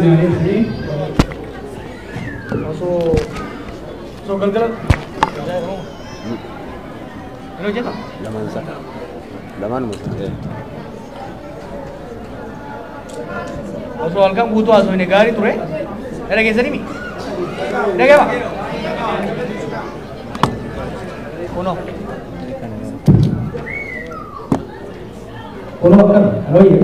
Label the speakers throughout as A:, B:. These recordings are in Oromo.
A: Nyaanee osoo osoo galgala yeroo jedha.
B: Lamaan isaa. Lamaanuma isaa.
A: Osoo halkan guutuu haasofne gaarii ture. Dhala keessanii mi? Dhagama. Kunoo.
C: Kunoo akkam anooyye.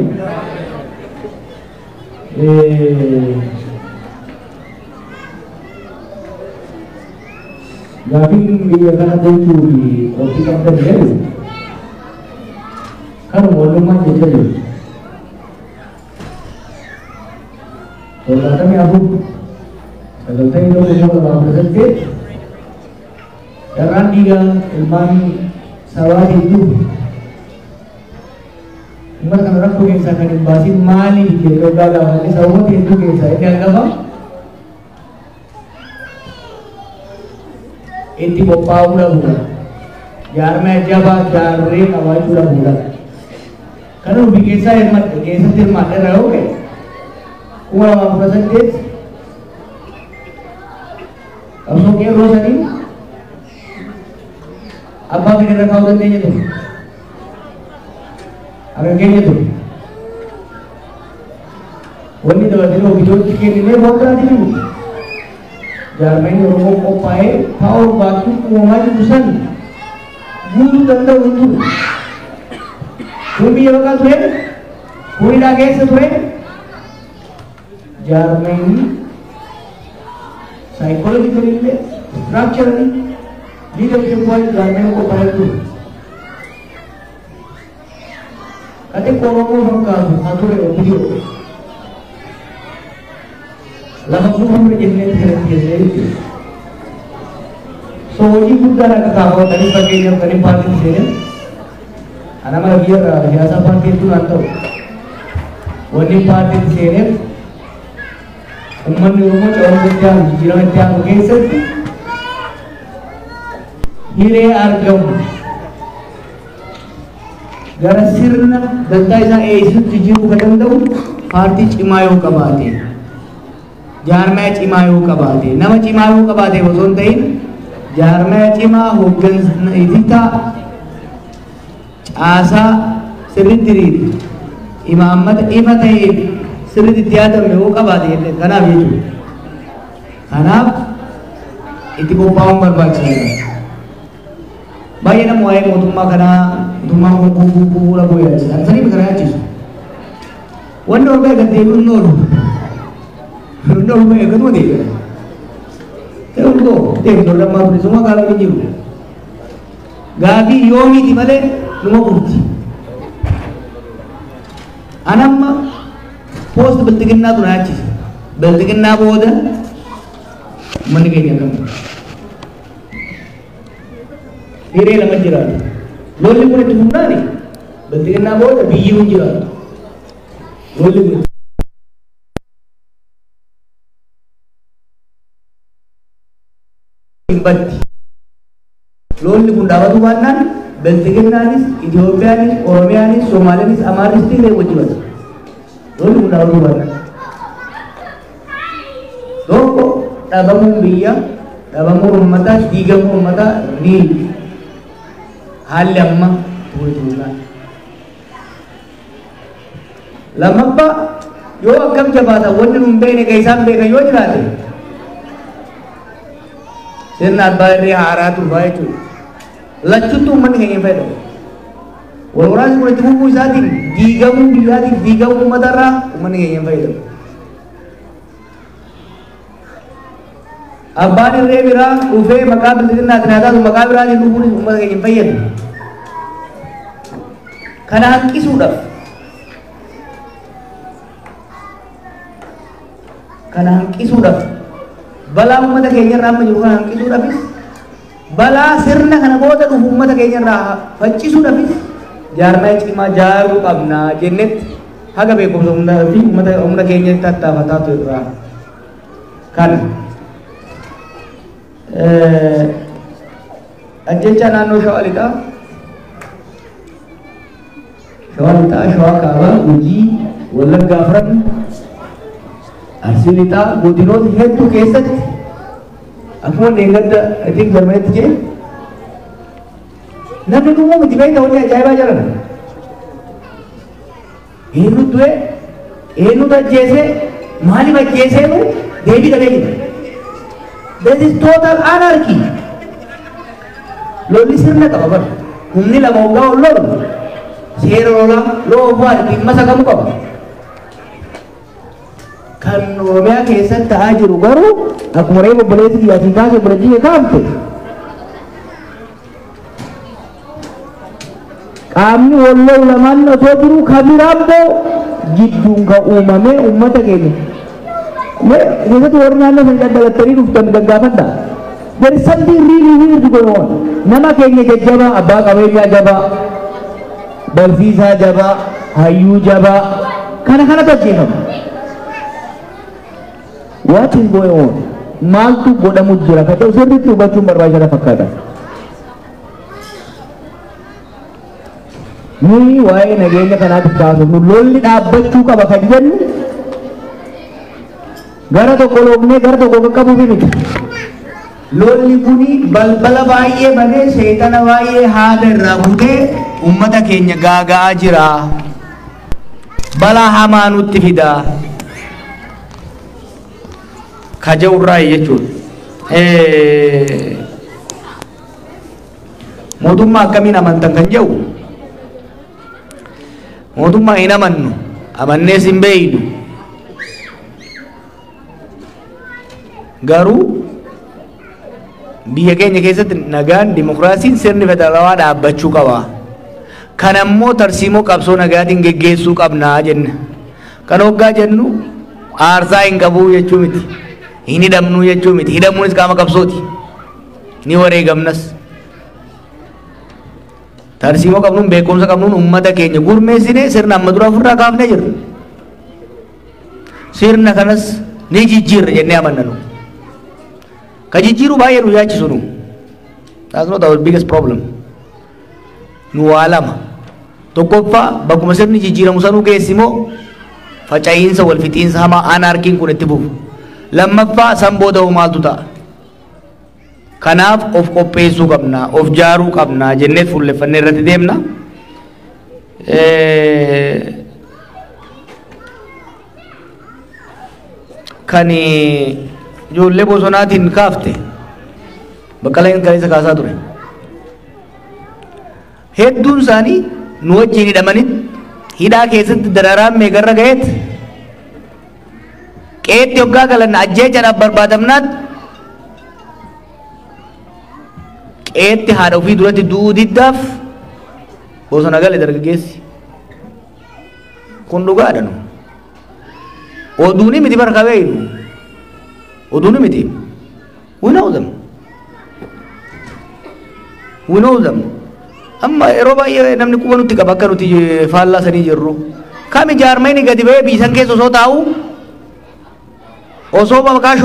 C: Gaafiin biyya kana bulchuu fi qophii qabdan jedhu kanuma wallummaan jecha jiru. 74 91 2018 carraan dhiigaa ilmaan sabaatiin dhufu uummata kana rakkoo keessaa kan hin baasin maaliif jedhee waggaa gaafanne sababoota hedduu keessaa inni hangafa itti qophaa'uu dhabuudha. Jaarmaya jabaa jaarree qabaachuu dhabuudha. Kana ofii keessaa hirmaadhe keessatti hirmaadhe irraa yoo ka'e 2018 qabsoo qeerroo sanii abbaa fedhe irra kaa'uu dandeenya ture. Haga keenya ture. Wanni dabalatee ofiitti kenninee waan biraatiin miti. Jaarmayni Oromoo qophaa'ee power vacuum uumamaa jiru san guutuu danda'u hin jiru. Kun biyya baqaa ture, kun hidhaa keessa ture. Jaarmayni psychologically illee structurally leadership wise jaarmayni qophaa'ee ture. Ka xiqqoo Oromoo fakkaatu haa ture OPDO. Lafa fuudhuun jennee kanatti jennee jechuudha. So hojii guddaan akka kaafamtanii fakkeenyaaf kan hin paartiin seenan ana mara biyya irraa siyaasaa paartii hedduu naan ta'u. Wanni paartiin seeneef uummanni Oromoo ce'umsa itti aanu jijjiirama itti aanu keessatti hiree argamu gara sirna dantaa isaa eegsisutti jijjiiruu kan danda'u paartii cimaa yoo qabaate. Jaarmaya cimaa yoo qabaate nama cimaa yoo qabaate osoo hin ta'in jaarmaya cimaa hooggansa ititaa caasaa sirriitti diriire imaammata ifa ta'ee sirriitti itti yaadame yoo qabaate kanaaf jechuudha. Kanaaf itti qophaa'uun barbaachisaadha. Baay'ee nama waa'ee mootummaa kanaa mootummaan kun kufuu kufuu dhabuu yaachisa. Sanii kana yaachisu. Wanni ol ba'e gad deebi'uun hin oolu. Inni ol ba'e gaduma deebi'a. Ta'e ol koo deemtu lammaa bilisummaa gaafa hin jiru. Gaafii yoomiiti malee numa kufti. Anamma post bilxiginnaatu na yaachise. Bilxiginnaa booda uummanni keenya akkam. Hiree lama jiraatu. Lolli kun itti fufnaani bilxiginnaa booda biyyi hin jiraatu. Lolli kun hin baddi. Lolli kun dhaabatu baannaan bilxiginnaanis, Itoophiyaanis, Oromiyaanis, Soomaaliyaanis, Amaarris Tigree wajji bata. Lolli kun dhaabatu baannaan. Tokko dhabamuun biyya, dhabamuun uummataa, diigamuun uummataa riil. Haalli amma tuultuudhaan. Lammaffaa yoo akkam jabaata wanni nun beekne kan isaan beekan yoo jiraate sirna abbaa irree haaraa dhufaa jechuudha. Lachuttuu uummanni keenya hin fayyadamu. Wal waraansi kun itti fufuu isaatiin diigamuu biyyaatiin diigamuu uummatarraa uummanni keenya hin fayyadamu. Abbaan irree biraa dhufee maqaa bilxiginnaatiin haa taatu maqaa biraatiin dhufuunis uummata keenya hin fayyadu. Kana hanqisuudhaaf kana hanqisuudhaaf balaa uummata keenya irraa amma jiru kana hanqisuudhaafis balaa sirna kana booda dhufu uummata keenya irraa faccisuudhaafis jaarmaya cimaa jaaruu qabna jennetti haga beekumsa hundaa fi uummata humna keenya tattaafataa turra. Kana ajjecha naannoo Shawaa Lixaa, Shawaa Lixaa, Shawaa Kaabaa, Gujii, Wallaggaa afran Arsii Lixaa godinoota hedduu keessatti akkuma deeggarda I think Jarmanitti jee namni dhumuu miti beekta wanni ajaa'ibaa jiran. Eenyu du'e, eenyutu ajjeese, maaliif ajjeeseenu deebii dhabee jira. There is total anarchy. Lolli sirna qaba bara. Humni lama hoggaa ol lolu seera lolaa loo ofaa dhimma sakamuu qaba. Kan Oromiyaa keessatti ta'aa jiru garuu akkuma reefu obboleessi kiyyaatiin kaase obboleettii kaafte. Qaamni wal lolu lamaan osoo jiru kan biraa immoo jidduun kan uumame uummata keenya. Keessatti warri naannoo sana daddalattanii dhuftan gaggaafadha. There is something really weird going on. Nama keenya jajjabaa, abbaa qabeenyaa jabaa, barsiisaa jabaa, hayyuu jabaa, kana kanatu ajjeefama. What is going on? Maaltu godhamu jira? Kan ta'u sirriitti hubachuun barbaachisaa fakkaata. Nuyi waa'ee nageenya kanaatiif kaasofnu lolli dhaabbachuu qaba kan jennu gara tokko loognee gara tokko qaqqabuuf miti. Lolli kuni balbala baay'ee banee seexana baay'ee haada irraa butee uummata keenya gaaga'aa jira. Balaa hamaa nutti fida. Kaja'urraa jechuudha. Mootummaa akkamiin amantan kan jedhu mootummaa hin amannu, amannees hin beeynu. Garuu biyya keenya keessatti nagaan, dimokiraasiin, sirni federaalawaa dhaabbachuu qaba. Kan ammoo tarsiimoo qabsoo nagaatiin geggeessuu qabnaa jenna. Kan hoggaa jennu aarsaa hin qabuu jechuu miti. Hin hidhamnuu jechuu miti. Hidhamuunis qaama qabsooti. Ni wareegamnas. Tarsiimoo qabnuun, beekumsa qabnuun uummata keenya gurmeessinee sirna amma dura ofirraa kaafnee jirra. Sirna kanas ni jijjiirra jennee amanna nu. Ka jijjiiruu baay'ee nu yaachisu nu. That's not our biggest problem. Nu waa lama. Tokkoffaa, bakkuma sirni jijjiiramu sanuu geessimoo faca'iinsa wal fixiinsa hamaa anarkiin kun itti fufu. Lammaffaa, san booda hoo maaltu ta'a? Kanaaf of qopheessuu qabna, of jaaruu qabna jennee fuulleffannee irratti deemna. Kan ijoollee bosonaatiin kaafte Baqqalaan kaleessa kaasaa ture. Hedduun isaanii nu wajjin hidhamanii hidhaa keessatti dararaan meeqarra ga'eet qeetti hoggaa galan ajjeechaadhaaf barbaadamnaat qeetti haadha ofii duratti du'uu diddaaf bosona gale dargaggeessi. Kun dhugaadha nu. Oduuni miti bara kabeeynu. Oduuni miti. We know them. We know them. Amma yeroo baay'ee namni quba nutti qaba akka nuti faallaa sanii jirru. Kami jaarmayni gadi ba'ee biisan keessa osoo taa'u, osoo maqaa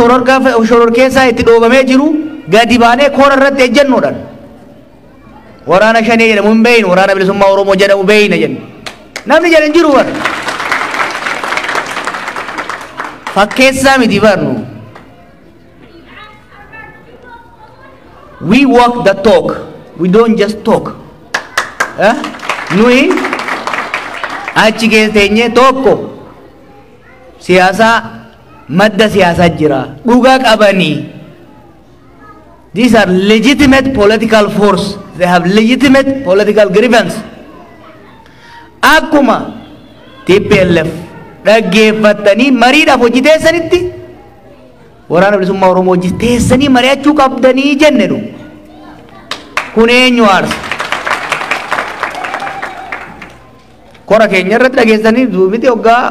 C: shororkeessaa itti dhoobamee jiru, gadi baanee koora irratti ejjennoodhaan waraana Shanee jedhamu hin beeynu, Waraana Bilisummaa Oromoo jedhamu beeyna jenne. Namni jedhan jiru bara. Fakkeessaa miti barnu. We walk the talk. We don't just talk. Eh? Nuyi achi keessa teenyee tokko siyaasaa madda siyaasaa jira. Dhugaa qabanii. These are legitimate political force. They have legitimate political grievance. Akkuma TPLF dhaggeeffattanii mariidhaaf hojii teessanitti Waraana Bilisummaa Oromoo hojii teessanii mari'achuu qabdanii jenne nu. Kun eenyu aarsa? Kora keenya irratti dhageessanii miti hoggaa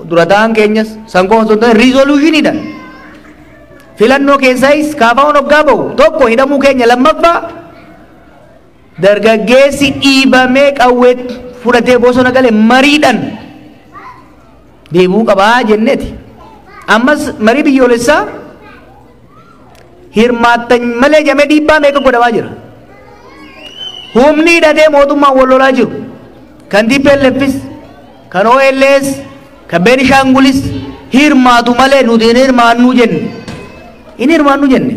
C: dura ta'an keenyas san qofa osoo hin taane resolutioniidhaan. Filannoo keessaayis kaafaa'uun hoggaa bahu tokko hidhamuu keenya, lammaffaa dargaggeessi dhiibamee qawwee fudhatee bosona gale mariidhaan deebi'uu qabaa jenneeti. Ammas marii biyyoolessaa hirmaattan malee jamee dhiibbaa meeqa godhamaa jira. Humni hidhatee mootummaan wal lolaa jiru. Kan TPLFis, kan OLS, kan Beenishaangulis Hirmaatu malee nuti hin hirmaannuu jenne. Hin hirmaannuu jenne.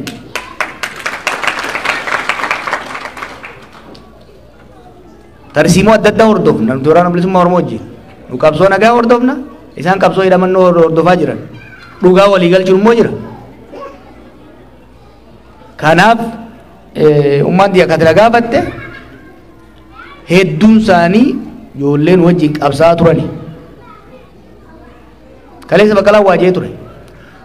C: Tarsiimoo adda addaa hordofna. Nuti Waraana Bilisummaa Oromoo wajjin. Nu qabsoo nagaa hordofna. Isaan qabsoo hidhamannoo hordofaa jiran. Dhugaa walii galchuun immoo jira. Kanaaf ummaan xiyya akkati na gaafatte hedduun isaanii ijoolleen wajjin qabsaa'aa turani. Kaleessa Baqqalaa waajee ture.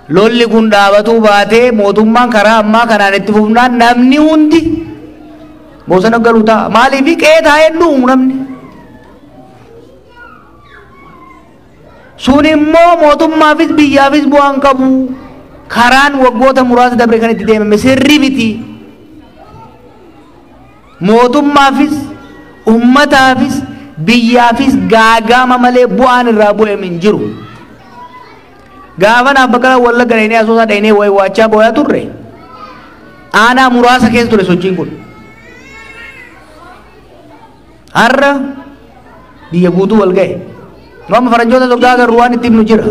C: Lolli kun dhaabatuu baatee mootummaan karaa ammaa kanaan itti fufnaan namni hundi bosona galuu ta'a. Maaliif qe'ee taa'ee dhumu namni? Sun immoo mootummaafis biyyaafis bu'aan qabu. Karaan waggoota muraasa dabre kan itti deemame sirrii miti. Mootummaafis ummataafis biyyaafis gaagama malee bu'aan irraa bu'e hin jiru. Gaafa naaf Baqqalaa Wallagga dhaynee Asoosaa dhaynee waachaa booyaa turre aanaa muraasa keessa ture sochiin kun. Har'a biyya guutuu wal ga'e. Nu amma faranjoota soggaa agarru waan itti himnu jira.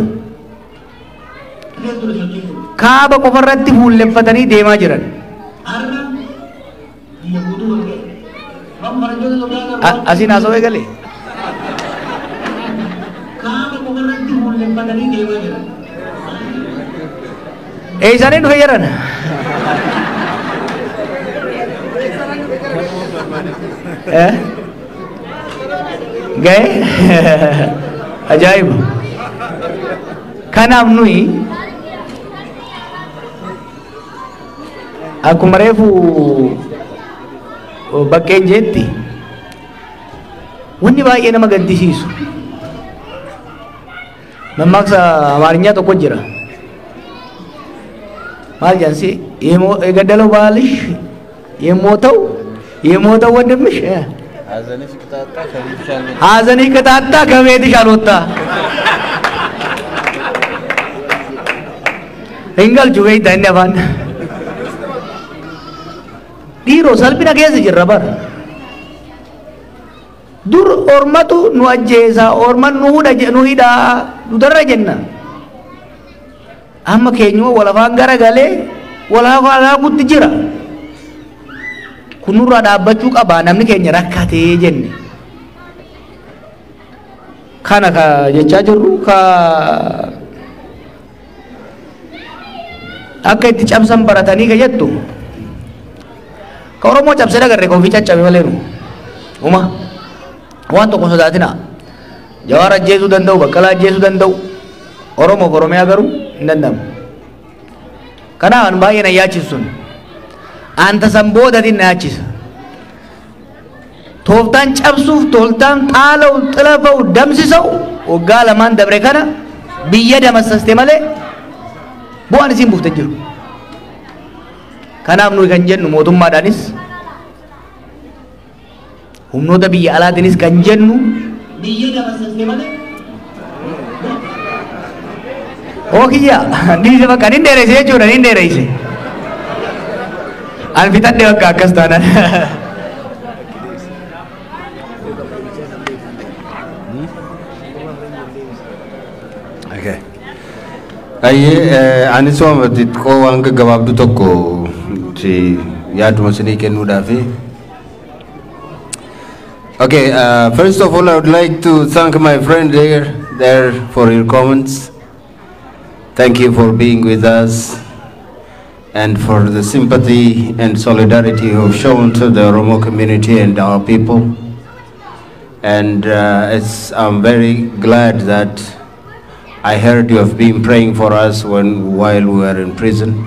C: Kaaba qofarratti fuulleffatanii deemaa jiran. Asiin haasawee galee. Kaaba qofarratti fuulleffatanii deemaa jiran. Eessanii dhufe jedhan. Ga'e ajaa'iba. Kanaaf nuyi akkuma reefu bakkeen jeetti wanni baay'ee nama gaddisiisu. Mammaaksa Amaarinyaa tokko jira. Maal jedhansi የገደለው ባልሽ የሞተው የሞተው ወንድምሽ ሐዘንሽ ቅጣጣ ከቤትሽ አልወጣ hin galchu beektaa inni afaan dhiiroo salphina keessa jirra bara dur ormatu nu ajjeesa orman nu hudha nu hidhaa nu darra jenna amma keenyuma wal afaan garagalee wal afaan haakutti jira kun nurraa dhaabbachuu qaba namni keenya rakkatee jenne kana ka jechaa jirru ka akka itti cabsan baratanii ka jettu ka Oromoo cabsee agarre ka ofii caccabe malee nu uma waan tokko sodaatina. Jawaar ajjeesuu danda'u, Baqqalaa ajjeesuu danda'u, Oromoof Oromiyaa garuu hin danda'amu. Kanaaf an baay'ee na yaachisu sun anta san boodatiin na yaachisa. Tooftaan cabsuuf tooftaan xaala'u xilafa'u damsisa'u waggaa lamaan dabre kana biyya damassaste malee bu'aan isiin buufte jiru. Kanaaf nuyi kan jennu mootummaadhaanis humnoota biyya alaatiinis kan jennu biyya damassaste malee oo kiyya dhiise bakka nin dheereyse jechuudha nin dheereyse. An fixadhe bakka akkas taanaan.
D: Okay. Ayyee anis waan xixiqqoo waan gaggabaabdu tokko si yaaduma isinii kennuudhaafi. Okay, first of all, I would like to thank my friend there for your comments. Thank you for being with us and for the sympathy and solidarity you have shown to the Oromo community and our people. And I'm very glad that I heard you have been praying for us while we were in prison.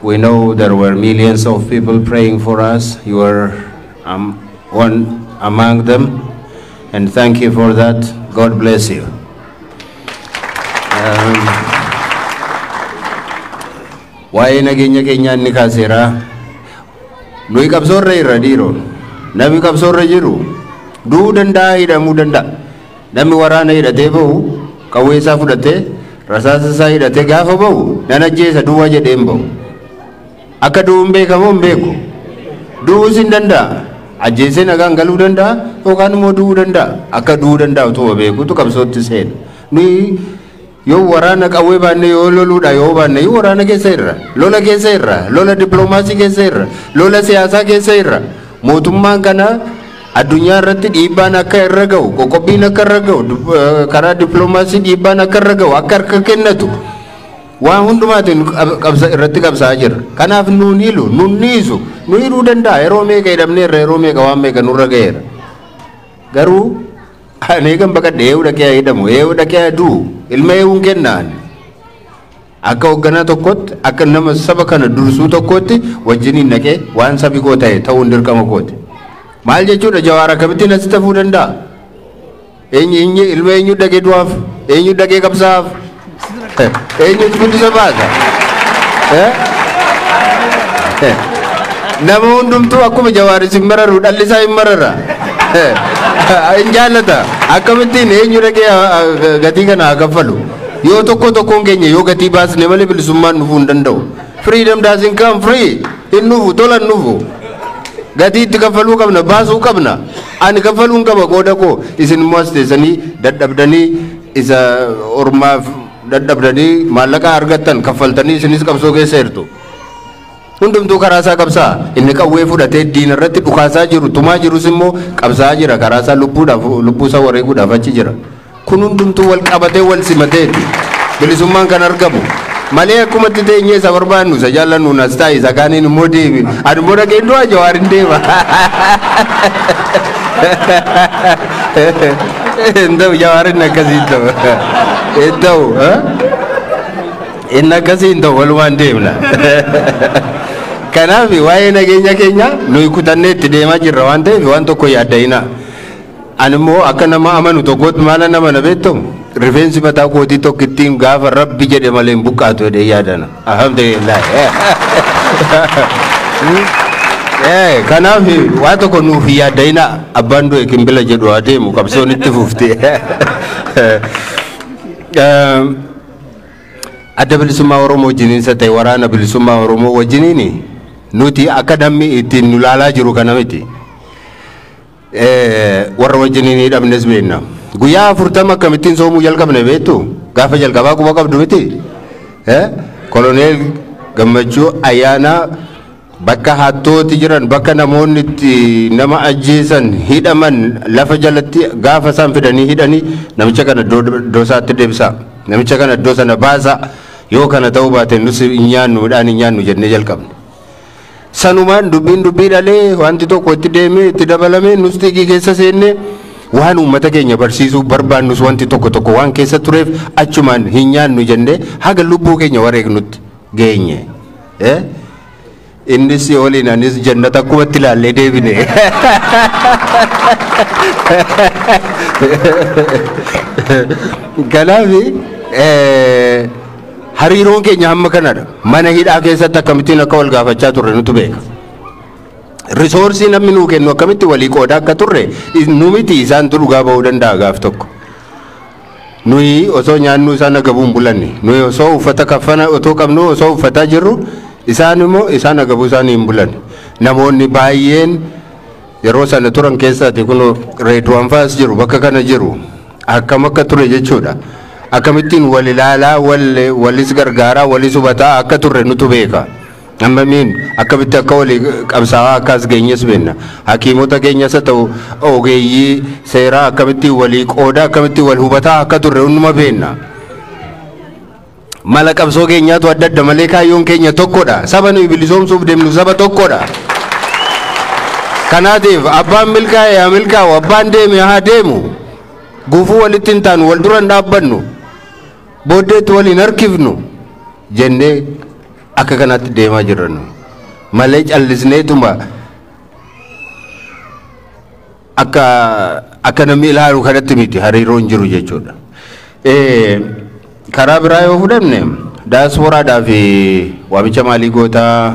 D: We know there were millions of people praying for us. You were one among them, and thank you for that. God bless you. Waa'ee nageenya keenyaa inni kaaseera. Nuyi qabsoorra irra dhiiroo. Namni qabsoorra jiru du'uu danda'a, hidhamuu danda'a. Namni waraana hidhatee bahu qawwee isaa fudhatee rasaasa isaa hidhatee gaafa bahu nan ajjeesa duwwaa jedhee hin bahu. Akka du'u hin beekamoo hin beeku. Du'uus hin danda'a. Ajjeesee nagaan galuu danda'a yookaan immoo du'uu danda'a. Akka du'uu danda'a utuma beekutu qabsootti seena. Nuyi Yoo waraana qawwee baanne, yoo loluudha yoo baanne, yoo waraana keessa irra, lola keessa irra, lola dippiloomaasii keessa irra, lola siyaasaa keessa irra, mootummaan kana addunyaa irratti dhiibbaan akka irra ga'u, qoqqobbiin akka irra ga'u, karaa dippiloomaasii dhiibbaan akka irra ga'u, akka harka kennatu waan hundumaatiin qabsa irratti qabsaa'aa jirra. Kanaaf nuun hilu, nuun dhiisu, nu hidhuu danda'a. Yeroo meeqa hidhamneerra, yeroo meeqa waan meeqa nurra ga'eera. Garuu ani eegan baqadhe eewu dhaqee haa hidhamu, eewu dhaqee haa du'u, ilma eewuun kennaan. Akka hoogganaa tokkotti, akka nama saba kana dursuu tokkotti wajjiniin naqee waan sabi koo ta'e ta'uun dirqama kooti. Maal jechuudha, Jawaar akkamittiin asitti hafuu danda'a? Eenyu ilma eenyu dhaqee du'aaf? Eenyu dhaqee qabsaa'aaf? Eenyutu bilisa baasa? Nama hundumtuu akkuma Jawaar isin mararu dhalli isaa hin marara. Hin jaallata. Akkamittiin eenyu dhaqee gatii kana haa kaffalu? Yoo tokko tokkoon keenya yoo gatii baasne malee bilisummaan dhufuu hin danda'u. Freedom doesn't come free. Hin dhufu, tola hin dhufu. Gatii itti kaffaluu qabna, baasuu qabna. Ani kaffaluun qaba qooda koo. Isin immoo as teessanii dadhabdanii, isa ormaaf dadhabdanii maallaqa argattan kaffaltanii isinis qabsoo keessa jirtu. Hundumtuu karaa isaa qabsaa. Inni qawwee fudhatee diina irratti dhukaasaa jiru, tumaa jirus immoo qabsaa jira. Karaa isaa lubbuudhaaf, lubbuu isaa wareeguudhaaf achi jira. Kun hundumtuu wal qabatee wal simateeti bilisummaan kan argamu. Malee akkumatti teenyee isa barbaannu, isa jaallannu as taa'e, isa kaaniin immoo deemi. Ani immoo dhaqeen du'aa, Jawaar hin deema. Hin ta'u, Jawaar inni akkasii hin ta'u. Hin ta'u. Inni akkasii hin ta'u, walumaan deemna. Kanaaf waa'ee nageenya keenya nuyi kutannee itti deemaa jirra waan ta'eef waan tokko yaadda'ina. Ani immoo akka nama amanu tokkotti maala nama na beektamu, rifeensi mataa kootii tokko ittiin gaafa Rabbi jedhe malee hin buqqaatu jedhee yaadana. Alhamdulillah. Kanaaf waan tokko nuuf hin yaadda'ina, abbaan du'e kimbila jedhu haa deemu, qabsoon itti fufti. Adda Bilisummaa Oromoo wajjiniin ta'e, Waraana Bilisummaa Oromoo wajjiniin nuti akka namni ittiin nu laalaa jiru kana miti. Warra wajjiniin hidhamnes beekna. Guyyaa 40 akkamittiin soomuu jalqabne beektu? Gaafa jalqabaa quba qabdu miti? Koloneel Gammachuu Ayyaanaa bakka hattooti jiran, bakka namoonni itti nama ajjeesan hidhaman, lafa jalatti gaafa isaan fidanii hidhanii, namicha kana iddoo isaatti deebisaa. Namicha kana iddoo sana baasaa. Yoo kana ta'uu baate nus hin nyaannu, midhaan hin nyaannu jennee jalqabne. Sanumaan dubbiin dubbii dhalee, wanti tokko itti deemee itti dabalamee, nus xiiqii keessa seennee, waan uummata keenya barsiisuu barbaannus wanti tokko tokko waan keessa tureef achumaan hin nyaannu jennee haga lubbuu keenya wareegnutti geenye. Innis waliin anis jannata akkumatti ilaallee deebine. Kanaaf hariiroon keenya hamma kanadha. Mana hidhaa keessatti akkamittiin akka wal gaafachaa turre nutu beeka. Risoorsii namni nuu kennu akkamitti walii qoodaa akka turre nu miti isaantu dhugaa ba'uu danda'a gaaf tokko. Nuyi osoo nyaannu isaan agabuu hin bulanne. Nuyi osoo uffata kaffana otoo qabnu, osoo uffataa jirru, isaan immoo isaan agabuu isaanii hin bulanne. Namoonni baay'een yeroo sana turan keessaati kun Reedwaan fa'as jiru, bakka kana jiru, akkam akka ture jechuudha. Akkamittiin wal ilaalaa, walis gargaaraa, walis hubataa akka turre nutu beeka. Ammamiin akkamitti akka walii qabsaa'aa akka as geenyes beekna. Hakiimota keenyas haa ta'u ogeeyyii seeraa akkamittiin walii qoodaa, akkamittiin wal hubataa akka turre hunduma beekna. Mala qabsoo keenyaatu adda adda malee kaayyoon keenya tokkodha. Saba nuyi bilisoomsuuf deemnu saba tokkodha. Kanaatiif abbaan milkaa'e haa milkaa'u, abbaan deeme haa deemu. Gufuu walitti hin taanu, wal dura hin dhaabbannu. Booddeetti waliin harkifnu jennee akka kanatti deemaa jirra nu. Malee callisneetuma akka namni ilaalu kanatti miti hariiroon jiru jechuudha. Karaa biraa yoo fudhanne, daasporaadhaa fi waamicha maalii gootaa,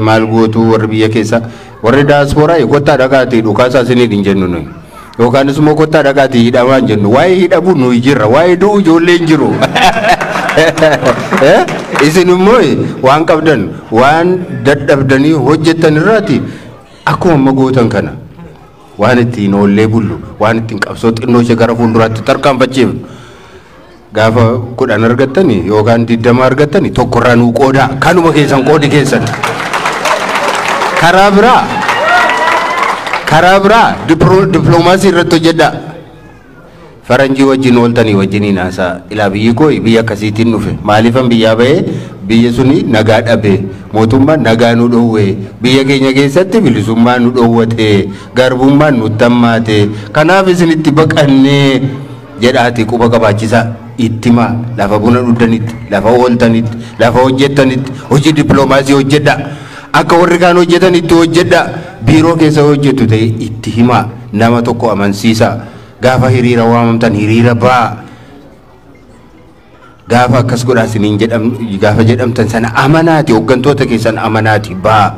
D: maal gootuu warri biyya keessa, warri daasporaa kottaa dhaqaatii dhukaasaa isiniin hin jennu nuyi. Yookaanis immoo kottaa dhaqaatii hidhamaa hin jennu. Waa'ee hidhamuu nuyi jirra. Waa'ee du'u ijoolleen jiru. Isin immoo waan qabdan, waan dadhabdanii hojjettan irraati akkuma amma gootan kana waan ittiin oollee bullu, waan ittiin qabsoo xinnoo ishee gara fuulduraatti tarkaanfachiifnu. Gaafa 10 argattanii yookaan 20 argattanii tokkorraa nuu qoodaa kanuma keessan qoodi keessan. Karaa biraa dippiloomaasii irratti hojjedhaa. Faranjii wajjin ooltanii wajjiniin haasaa. Ilaa biyyi koo biyya akkasiitiin dhufe. Maaliifan biyyaa bahee biyya suni nagaa dhabe. Mootummaan nagaa nu dhoowwe. Biyya keenya keessatti bilisummaa nu dhoowwate. Garbummaan nutti hammaate. Kanaaf isinitti baqannee jedhaati quba qabaachisaa. Ittimaa lafa buna dhugdanitti, lafa ooltanitti, lafa hojjettanitti hojii dippiloomaasii hojjedhaa. Akka warri kaan hojjetanitti hojjedhaa. Biiroo keessa hojjettu ta'e itti himaa. Nama tokko amansiisaa. Gaafa hiriira waamamtan hiriira ba'aa. Gaafa akkas godhaa isiniin gaafa jedhamtan sana amanaati, hooggantoota keessan amanaati ba'aa.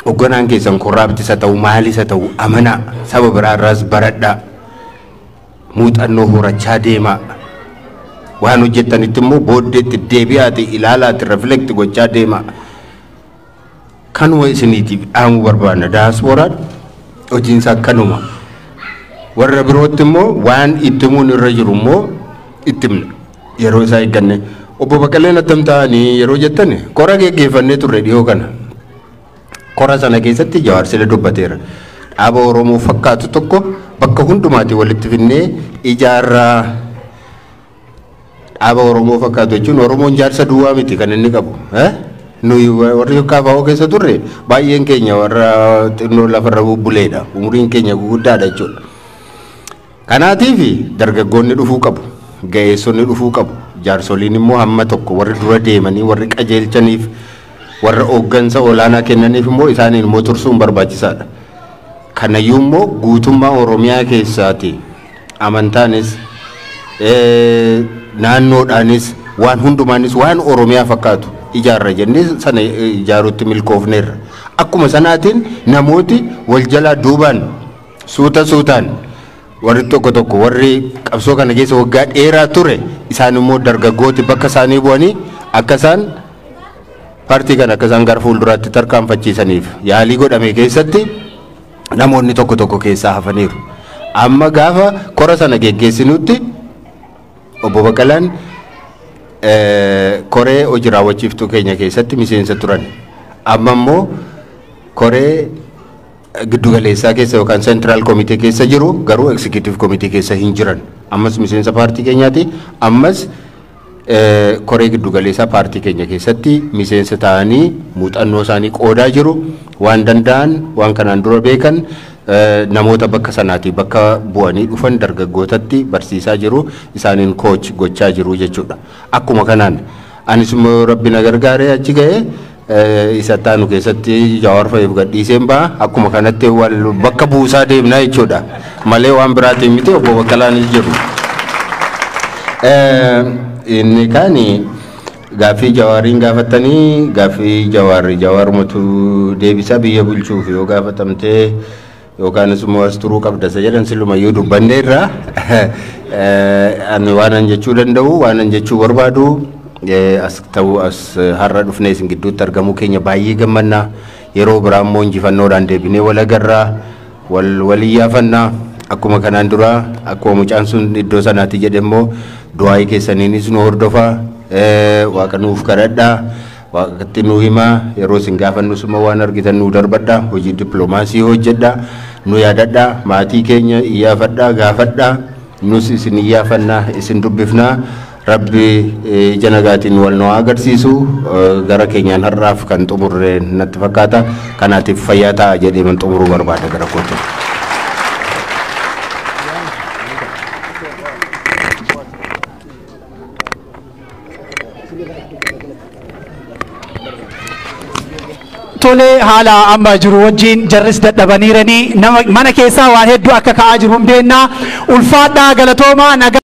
D: Hoogganaan keessan korraaptis haa ta'u maalis haa ta'u amanaa, saba biraarraas baradhaa. Muuxannoo horachaa deemaa. Waan hojjettanitti immoo booddeetti deebi'aati ilaalaati reflect gochaa deemaa. Kanuma isiniitiif dhaamuu barbaanna. Daasporaan hojiinsaa kanuma. Warra birootti immoo waan itti himuun irra jiru immoo itti himna. Yeroo isaa eegganne. Obbo Baqqaleen attam ta'anii yeroo jettan kora geggeeffannee turre dhiyoo kana. Kora sana keessatti Jawaar sila dubbateera. Dhaaba Oromoo fakkaatu tokko bakka hundumaatti walitti finnee ijaarraa. Dhaaba Oromoo fakkaatu jechuun Oromoon jaarsa duwwaa miti kan inni qabu. Nuyi warri KFO keessa turre baay'een keenya warra xinnoo lafarra bubbuleedha. Umuriin keenya guguddaadha jechuudha. Kanaatiif dargaggoonni dhufuu qabu. Ga'eessonni dhufuu qabu. Jaarsoliin immoo hamma tokko warri dura deemanii warri qajeelchaniif warra hooggansa olaanaa kennaniif immoo isaaniin immoo tursuun barbaachisaadha. Kanayyuu immoo guutummaa Oromiyaa keessaati amantaanis naannoodhaanis waan hundumaanis waan Oromiyaa fakkaatu ijaarra jennee sana ijaaruutti milkoofneerra. Akkuma sanaatiin namooti wal jalaa duubaan suuta suutaan warri tokko tokko warri qabsoo kana keessa waggaa dheeraa ture isaan immoo dargaggooti bakka isaanii bu'anii akka isaan paartii kana akka isaan gara fuulduraatti tarkaanfachiisaniif yaalii godhame keessatti namoonni tokko tokko keessaa hafaniiru. Amma gaafa kora sana geggeessinutti Obbo Baqqalaan koree hojii raawwachiiftuu keenya keessatti miseensa turan. Amma immoo koree giddugaleessaa keessa yookaan seentiraal komitee keessa jiru garuu eksekuutiif komitee keessa hin jiran. Ammas miseensa paartii keenyaati. Ammas koree giddugaleessaa paartii keenya keessatti miseensa ta'anii muuxannoo isaanii qoodaa jiru. Waan danda'an waan kanaan dura beekan namoota bakka sanaatii bakka bu'anii dhufan dargaggootatti barsiisaa jiru. Isaaniin kooch gochaa jiru jechuudha. Akkuma kanaan anis immoo Rabbi na gargaaree achi ga'ee isa taanu keessatti Jawaar fa'iif gadhiiseen ba'a. Akkuma kanatti wal bakka buusaa deemnaa jechuudha. Malee waan biraatiin miti Obbo Baqqalaanis jiru. Inni kaani gaaffii Jawaariin gaafatanii gaaffii Jawaarri Jawaarumatu deebisa biyya bulchuuf yoo gaafatamtee yookaanis immoo as turuu qabda isa jedhan silumayyuu dubbanneerra. Ani waanan jechuu danda'u waanan jechuu barbaadu as ta'uu as har'a dhufnee isin gidduutti argamuu keenya baay'ee gammannaa. Yeroo biraa immoo injifannoodhaan deebinee wal agarraa wal iyyaafannaa. Akkuma kanaan dura akkuma mucaan sun iddoo sanaatti jedhe immoo du'aayii keessaniinis nu hordofaa, waaqa nuuf kadhadhaa, waaqatti nu himaa, yeroo isin gaafannus immoo waan argitan nu darbadhaa, hojii dippiloomaasii hojjedhaa, nu yaadadhaa, maatii keenya iyyaafadhaa, gaafadhaa, nus isin iyyaafannaa, isin dubbifnaa. Rabbi ija nagaatiin wal nu agarsiisu gara keenyaan har'aaf kan xumurre natti fakkaata. Kanaatiif fayyaa ta'a jedhee man xumuruu barbaada gara kootti.
E: Tolee haala amma jiru wajjin jarris dadhabaniiranii mana keessaa waan hedduu akka ka'aa jiru hin beeknaa. Ulfaadhaa galatoomaa nagaa.